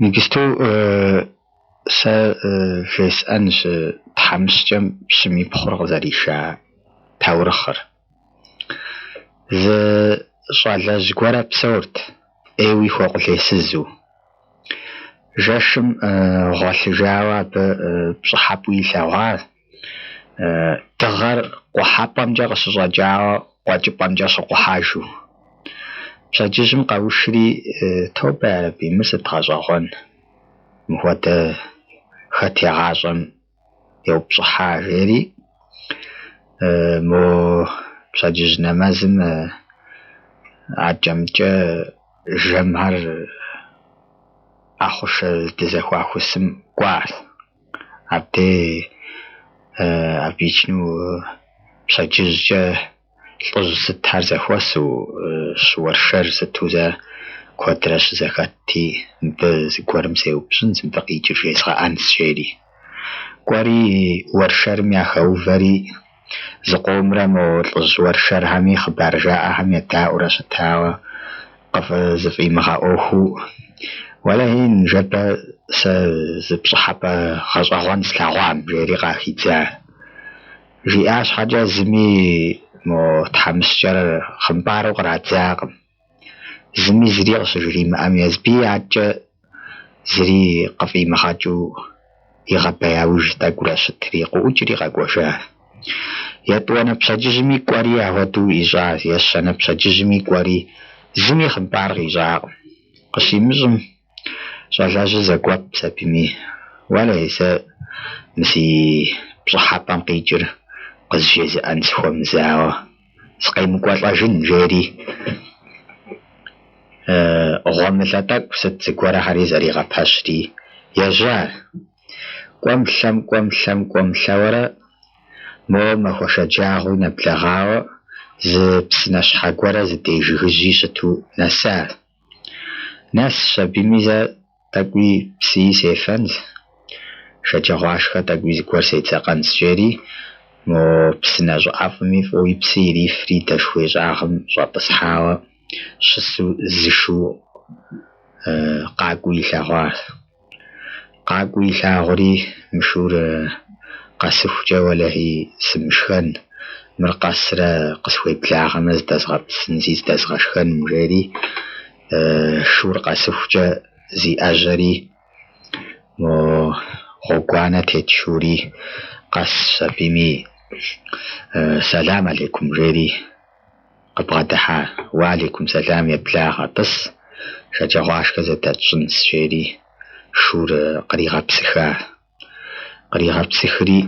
Иджысту сэ вжесӏэнщ тхьэмыщкӏэм пщым и пхъур къызэриша таурыхъыр. Зы щӏалэжь гуэрэ псэурт, ӏейуи хуэкъулейсызу. Жэщым гъуэлъыжауэ абы пщӏыхьэпӏэу илъэгъуащ. Дыгъэр къухьэпӏэмкӏэ къыщыщӏэкӏауэ къуэкӏыпӏэмкӏэ щыкъухьэжу. Пщэдджыжьым къэушри, тобэ ярэби, мыр сыт гъэщӏэгъуэн, мыхуэдэ хэт егъащӏэм еупщӏыхьа, жери мо пщэдджыжь нэмэзым акӏэ-мыкӏэ жэмхэр ӏэхъушэ здызэхуахусым кӏуащ. Абдей обычнэу пщэдджыжькӏэ лӏыжь сытхэр зэхуэсу, щыуэршэр сыту зэ куэдрэ щызэхэтти, мыбы зыгуэрым сеупщӏынщ, мыбы къикӏыр жезгъэӏэнщ, жери. Кӏуэри уэршэрым яхэувэри, зыкъомрэ мо лӏыжь уэршэрхэми хъыбар жаӏэхэм едаӏуэурэ щытауэ зыфӏимыгъэӏуэхуу, уэлэхьи, ныжэбэ сэ зы пщӏыхьэпӏэ гъэщӏэгъуэн слъэгъуам, жери къахидза. Жиӏа щхьэкӏэ зыми мо тхьэмыщкӏэр хъымпӏару кърадзакъым. Зыми зыри къыщыжримыӏэм, езыби адэкӏэ зыри къыфӏимыгъэкӏыу игъэбэяуж тӏэкӏурэ щытри, къыӏукӏри къэкӏуэжа. Етӏуанэ пщэдджыжьми кӏуэри ахуэдэу ищӏащ, ещанэ пщэдджыжьми кӏуэри зыми хъымпӏар къищӏакъым. Къыщимыщӏым, щӏалэжьыр зэгуэпщ абыми, уэлэхьи, сэ мы си пщӏыхьэпӏэм къикӏыр къызжезыӏэн сыхуэмызауэ сыкъемыкӏуэлӏэжын, жери гъуэмылэ тӏэкӏу сыт зыгуэрхэри зэригъэпэщри ежьа. Кӏуэм-лъэм, кӏуэм-лъэм, кӏуэм-лъэуэрэ мо махуэ шэджагъуи нэблэгъауэ зы псынащхьэ гуэрэ зыдей жыгыжьи щыту нэса. Нэсщ абыми зэ тӏэкӏуи псыи сефэнщ, шэджагъуашхэ тӏэкӏуи зыгуэр седзэкъэнщ, жери мо псынэ щӏыӏэфӏми фӏыуи псы ирифри дэшхуей щӏагъым щӏэтӏысхьауэ щысу зы шу къакӏуэу илъэгъуащ. Къакӏуэу илъагъури, мы шур къэсыхукӏэ уэлэхьи сымышхэн, мыр къэсрэ къысхуеблагъэмэ здэзгъэтӏысынси здэзгъэшхэным, жери шур къэсыхукӏэ зиӏэжьэри, мо гъуэгуанэ тет шури къэсщ абыми сэлам алейкум, жери къыбгъэдыхьа. Уэ алейкум сэлам, еблагъэ, тӏыс, шэджагъуашхэ зэдэтщӏынщ, жери шур къригъэпсыха. Къригъэпсыхри,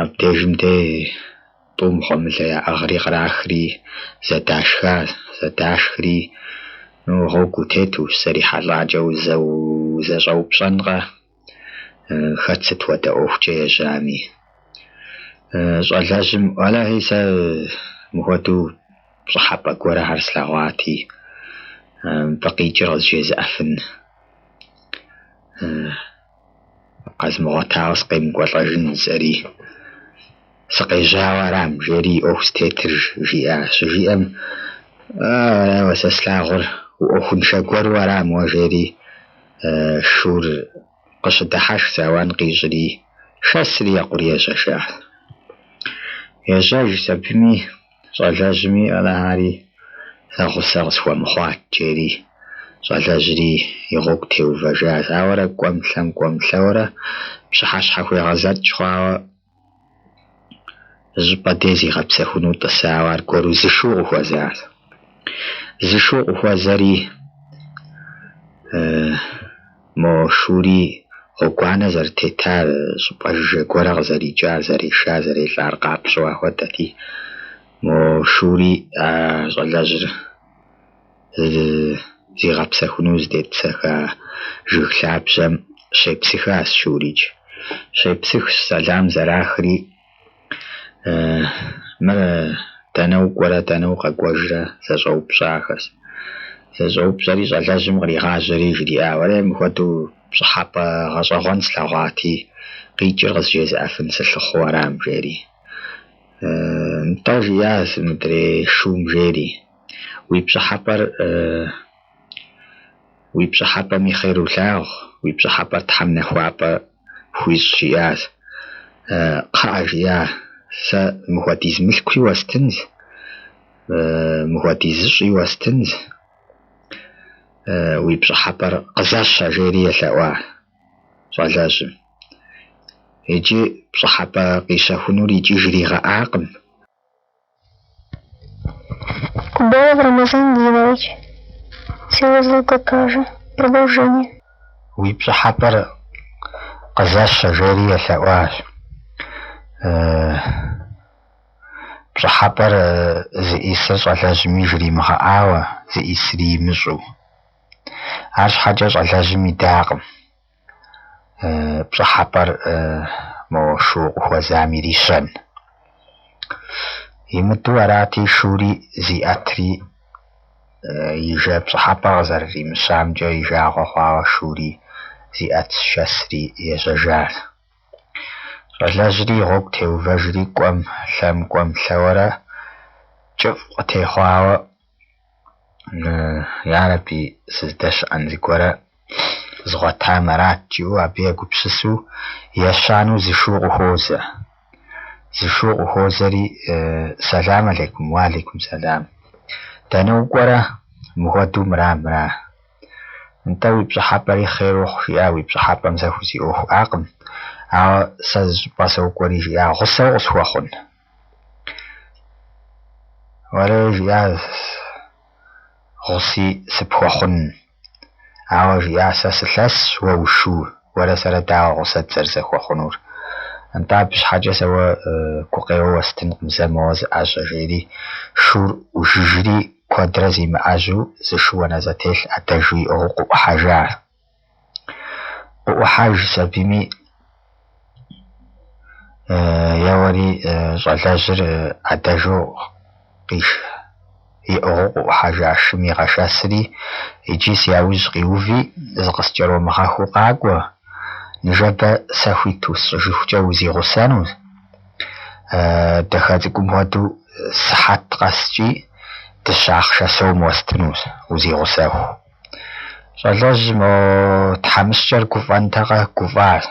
абдежым дей тӏум гъуэмылэ яӏыгъри кърахри зэдашха, зэдашхри, ну, гъуэгу утету ущызэрихьэлӏакӏэ узэщӏэупщӏэнкъэ, хэт сыт хуэдэ ӏуэхукӏэ ежьами. Щӏалэжьым, уэлэхьи, сэ мыхуэдэу пщӏыхьэпӏэ гуэрхэр слъэгъуати, мыбы къикӏыр къызжезыӏэфын къэзмыгъуэтауэ сыкъемыкӏуэлӏэжын жысӏэри, сыкъежьауэ арам, жери и ӏуэху зытетыр жиӏа. Щыжиӏэм, ауэ сэ слъагъур уӏуэхуншэ гуэру арам уэ, жери шур къыщыдыхьэшхщ, ауан къищӏри, шэсри екъури ежьэжа. Ежьэжщ абыми, щӏалэжьми, алыхьари сэ гъусэ къысхуэмыхъуат, жери щӏалэжьри и гъуэгу теувэжащ. Ауэрэ кӏуэм-лъэм, кӏуэм-лъэуэрэ пщыхьэщхьэхуегъэзэкӏ хъуауэ зыщӏыпӏэ дей зигъэпсэхуну тӏысауэ аргуэру зы шу къыхуэзащ. Зы шу къыхуэзэри, мо шури гъуэгуанэ зэрытетар, щӏыпӏэ жыжьэ гуэрэ къызэрикӏар, зэрешар, зэрелӏар къапщӏэу ахуэдэти, мо шури а щӏалэжьыр зигъэпсэхуну здетӏысэха жыг лъабжьэм щепсыхащ шурикӏ. Щепсыхщ, сэлам зэрахри, мыр дэнэ укӏуэрэ, дэнэ укъэкӏуэжрэ зэщӏэупщӏахэщ. Зэщӏэупщӏэри щӏалэжьым къригъажьэри жриӏа, уэрей, мыхуэдэу пщӏыхьэпӏэ гъэщӏэгъуэн слъэгъуати, къикӏыр къызжезыӏэфын сылъыхъуу арам, жери. Нтӏэ, жиӏащ мыдрей шум, жери, уи пщӏыхьэпӏэр. Уи пщӏыхьэпӏэми хъер улъагъу, уи пщӏыхьэпӏэр Тхьэм нахуапӏэ пхуищӏ, жиӏащ. Кхъыӏэ, жиӏа, сэ мыхуэдиз мылъкуи уэстынщ, мыхуэдизыщӏи уэстынщ, уи пщӏыхьэпӏэр къызэщэ, жери елъэӏуа щӏалэжьым. Иджы пщӏыхьэпӏэ къищэхунур икӏи жригъэӏакъым. Кубаев Рамазан Динович. Село Золотокажа. Продолжение. Уи пщӏыхьэпӏэр къызэщэ, жери елъэӏуащ. Пщӏыхьэпӏэр зыӏисыр щӏалэжьми жримыгъэӏауэ, зыӏисри имыщӏэу. Арщхьэкӏэ щӏалэжьым идакъым. Пщӏыхьэпӏэр мо шу къыхуэзам ирищэн. Имыдэу арати, шури зиӏэтри, и жэ пщӏыхьэпӏэ къызэрыримыщамкӏэ и жагъуэ хъуауэ шури зиӏэтщ, шэсри ежьэжащ. Щӏалэжьри и гъуэгу теувэжри кӏуэм, лъэм, кӏуэм, лъэуэрэ кӏыфӏ къытехъуауэ, Ярэби, сыздэщыӏэн зыгуэрэ згъуэтам арат, жиӏэу абы егупсысу ещанэу зы шу къыхуозэ. Зы шу къыхуозэри, Сэлам алейкум, уэ алейкум сэлам. Дэнэ укӏуэрэ? Мыхуэдэу мыра, мыра. Нтӏэ уи пщӏыхьэпӏэри хъер ухъу, жиӏа, уи пщӏыхьэпӏэм сэ хузиӏуэхуӏакъым, ауэ сэ зыщӏыпӏэ сокӏуэри, жиӏа, гъусэ укъысхуэхъун? Уэрей, жиӏа, гъуси сыпхуэхъун. Ауэ, жиӏа, сэ сылъэсщ, уэ ушу, уэрэ сэрэ дауэ гъусэ дызэрызэхуэхъунур? Нтӏэ абы щхьэкӏэ сэ уэ гукъеуэ уэстынкъым, зэ моуэ зыӏэжьэ, жери шур ӏужыжри, куэдрэ зимыӏэжьэу зы шу уанэзэтелъ ӏэдэжу иӏыгъыу къыӏухьэжа. Къыӏухьэжщ абыми, еуэри щӏалэжьыр ӏэдэжу къиш иӏыгъыу къыӏухьэжа шым игъэшэсри, иджы си яужь къиуви, зыкъыскӏэромыгъэхыу къакӏуэ, ныжэбэ сэ хуит усщӏыжыхукӏэ узигъусэну, дахэ цӏыкӏум хуэдэу сыхьэт къэскӏи дыщэ ахъшэ сом уэстынущ узигъусэху. Щӏалэжь мо тхьэмыщкӏэр гуфӏэнтэкъэ, гуфӏащ.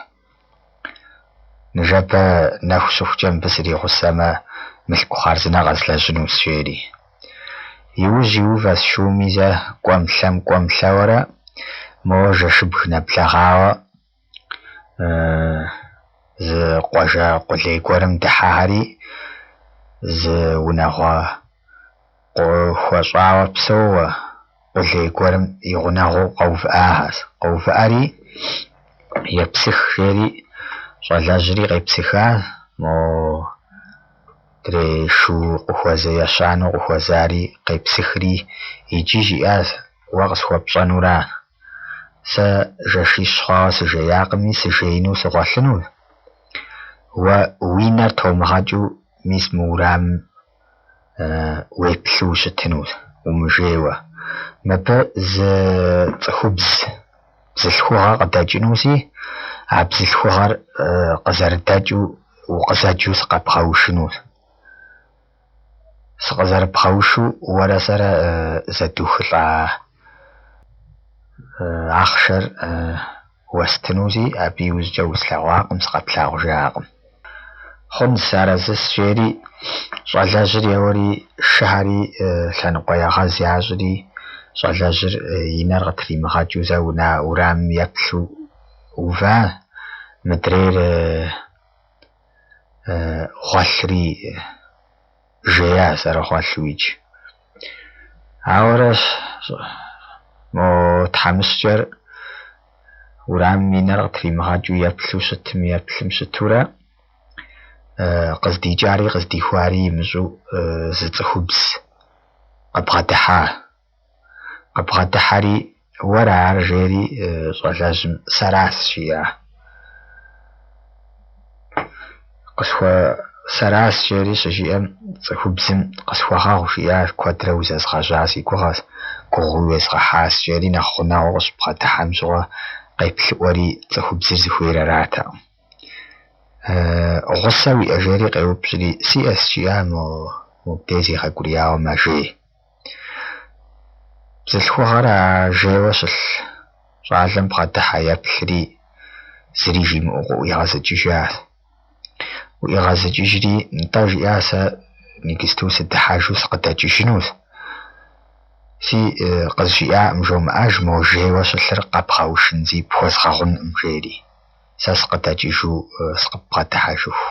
Ныжэбэ нэху щыхукӏэ мыбы сригъусэмэ, мылъку хъарзынэ къэзлэжьынущ, жери. Иужь иувэщ шуми зэ кӏуэм-лъэм, кӏуэм-лъэуэрэ, моуэ жэщыбг нэблэгъауэ зы къуажэ къулей гуэрым дыхьэхэри, зы унагъуэ хуэщӏауэ псэууэ къулей гуэрым и гъунэгъуу къэувыӏахэщ. Къэувыӏэри, епсых жери, щӏалэжьри къепсыха, модрей шу къыхуэзэ ещанэу къыхуэзари къепсыхри, иджы жиӏащ, уэ къысхуэпщӏэнура? Сэ жэщищ хъуауэ сыжеякъыми, сыжеину сыгъуэлъыну. Уэ уи нэр томыгъэкӏыу мис мы урамым уеплъу ущытыну, умыжейуэ. Мыбы зы цӏыхубз бзылъхугъэ къыдэкӏынуси, а бзылъхугъэр къызэрыдэкӏыу укъызэджэу сыкъэбгъэушыну. Сыкъызэрыбгъэушу уэрэ сэрэ зэдухылӏа ахъшэр уэстынуси, абы иужькӏэ услъэгъуакъым, сыкъэплъагъужакъым. Хъунщ, арэзыс, жери, щӏалэжьыр еуэри, шыхэри лъэныкъуэ егъэз ящӏри, щӏалэжьыр и нэр къытримыгъэкӏыу зэ унэ урамым еплъу ува, мыдрейр гъуэлъри жея зэрыгъуэлъу иджы. Ауэрэ мо тхьэмыщкӏэр урамым и нэр къытримыгъэкӏыу еплъу щытым, еплъым щытурэ, къыздикӏари къыздихуари имыщӏэу зы цӏыхубз къыбгъэдыхьа. Къыбгъэдыхьэри, уэра ар жери щӏалэжьым сэрас жиӏа. Къысхуэ сэрас жери щыжиӏэм, цӏыхубзым къысхуэгъэгъу жиӏащ, куэдрэ узэзгъэжьа си гугъэщ, гугъуи уезгъэхьащ жери нэхъ гъунэгъуу къыщыбгъэдыхьэм щыгъуэ къеплъыӏуэри цӏыхубзыр зыхуейр аратэкъым. Гъусэ уиӏэ жери къеупщӏри, сиӏэс жиӏа, мо мобдей зигъэкӏурияуэ мэжей. Бзылъхугъэр а жейуэ щылъ. Щӏалэм бгъэдыхьэ еплъри, зыри жимыӏэу къыӏуигъэзыкӏыжащ. Ӏуигъэзыкӏыжри, нтӏэ, жиӏа, сэ иджысту сыдыхьэжу сыкъыдэкӏыжынущ. Си къызжиӏакъым жомыӏэж, мо жейуэ щылъыр къэбгъэушынзи пхуэзгъэгъункъым, жери. Сэ сыкъыдэкӏыжу сыкъыббгъэдыхьэжыху.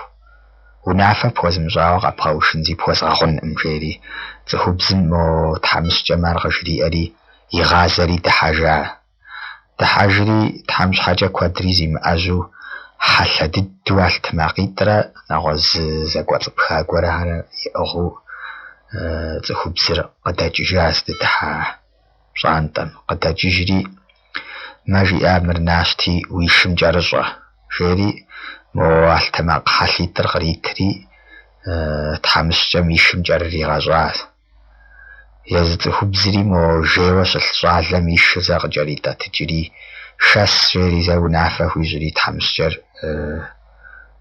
Унафэ пхуэзмыщӏауэ къэбгъэушынзи пхуэзгъэгъункъым, жери. Цӏыхубзым мо тхьэмыщкӏэм ар къыжриӏэри, игъазэри дыхьэжа. Дыхьэжри, Тхьэм щхьэкӏэ куэдри зимыӏэжьу, хьэлъэ дыдэу алътмакъитӏрэ нэгъуэщӏ зы зэкӏуэцӏыпха гуэрхэр иӏыгъыу цӏыхубзыр къыдэкӏыжащ здыдыхьа пщӏантӏэм. Къыдэкӏыжри, мэ жиӏа, мыр нащти, уи шым кӏэрыщӏэ, жери мо алътмакъ хьэлъитӏыр къритри, тхьэмыщкӏэм и шым кӏэрыригъэщӏащ. Езы цӏыхубзри мо жейуэ щылъ щӏалэм и шыр зэ къыкӏэритӏэтыкӏри, шэс жери зэ унафэ хуищӏри тхьэмыщкӏэр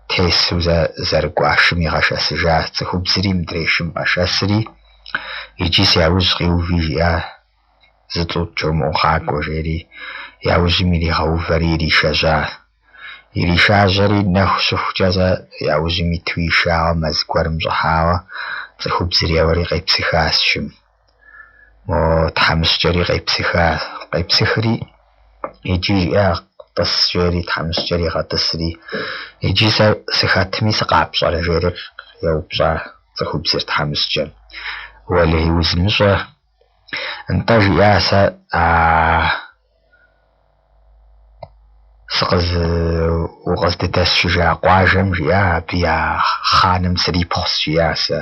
тесу зэ зэрыкӏуа шым игъэшэсыжа. Цӏыхубзри мыдрей шым къэшэсри, иджы си яужь къиуви жиӏа, зы цӏутӏ жомыӏэу къакӏуэ жери, яужьым иригъэувэри иришэжьа. Иришажьэри, нэху щыхукӏэ зэ яужьым иту ишауэ мэз гуэрым щӏыхьауэ, цӏыхубзыр еуэри къепсыхащ шым. Мо тхьэмыщкӏэри къепсыхащ. Къепсыхри, иджы жиӏа, тӏыс жери, тхьэмыщкӏэр игъэтӏысри, иджы сэ сыхэтми сыкъапщӏэрэ жери еупщӏа цӏыхубзыр тхьэмыщкӏэм. Уэлэхьи, узмыщӏэ. Нтӏэ, жиӏа, сэ а укъыздыдэсшыжа къуажэм, жиӏа, абы я хъаным срипхъущ, жиӏа сэ.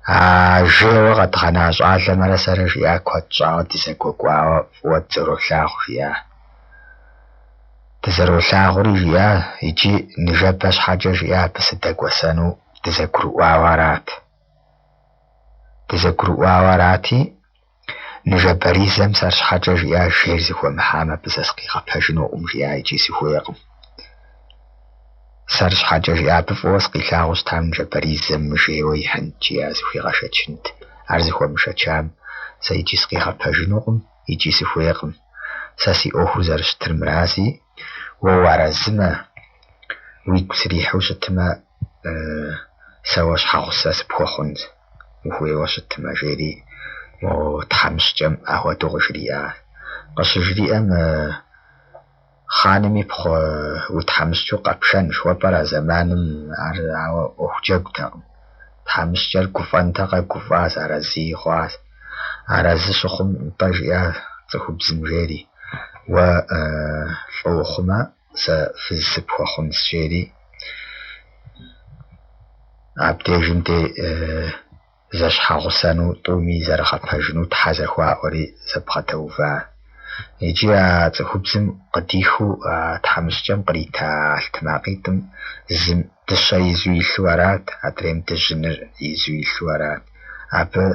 А жейуэ къэдгъэна щӏалэмрэ сэрэ, жиӏа, куэд щӏауэ дызэгуэкӏуауэ фӏыуэ дызэролъагъу, жиӏа. Дызэролъагъури, жиӏа, иджы ныжэбэ щхьэкӏэ, жиӏа, абы сыдэкӏуэсэну дызэгурыӏуауэ арат. Дызэгурыӏуауэ арати, ныжэбэризэм сэр щхьэкӏэ жиӏа, жейр зыхуэмыхьам абы сэ сыкъигъэпэжынукъым, жиӏа, икӏи сыхуейкъым. Сэр щхьэкӏэ жиӏа, абы фӏыуэ сыкъилъагъуу щытам ныжэбэризэм мыжейуэ ихьынт, жиӏа, зыхуигъэшэчынт. Ар зыхуэмышэчам сэ икӏи сыкъигъэпэжынукъым, икӏи сыхуейкъым. Сэ си ӏуэхур зэрыщытыр мырази, уэ уарэзымэ, уигу срихьу щытмэ, сэ уэ щхьэгъусэ сыпхуэхъунщ, ухуейуэ щытмэ, жери мо тхьэмыщкӏэм ахуэдэу къыжриӏа. Къыщыжриӏэм, хъаным ипхъу утхьэмыщкӏэу къэпшэн жыхуэпӏэр а зэманым ар ауэ ӏуэху джэгутэкъым. Тхьэмыщкӏэр гуфӏэнтэкъэ, гуфӏащ, арэзыи хъуащ. Арэзы щыхъум, нтӏэ жиӏа цӏыхубзым жери, уэ лӏы ухъумэ, сэ фыз сыпхуэхъунщ, жери. Абдежым де зэщхьэгъусэну тӏуми зэрыгъэпэжыну тхьэ зэхуаӏуэри зэбгъэдэува. Иджы а цӏыхубзым къыдихыу а тхьэмыщкӏэм кърита алътмакъитӏым зым дыщэ изу илъу арат, адрейм дыжьыныр изу илъу арат. Абы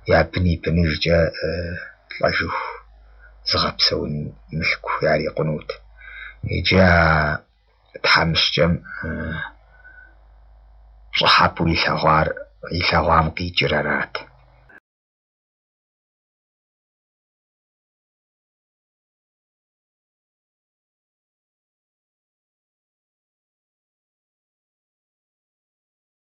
я бын и быныжкӏэ лӏэжыху зыгъэпсэун мылъку ярикъунут. Иджы а тхьэмыщкӏэм пщӏыхьэпӏэу илъэгъуар илъэгъуам къикӏыр арат.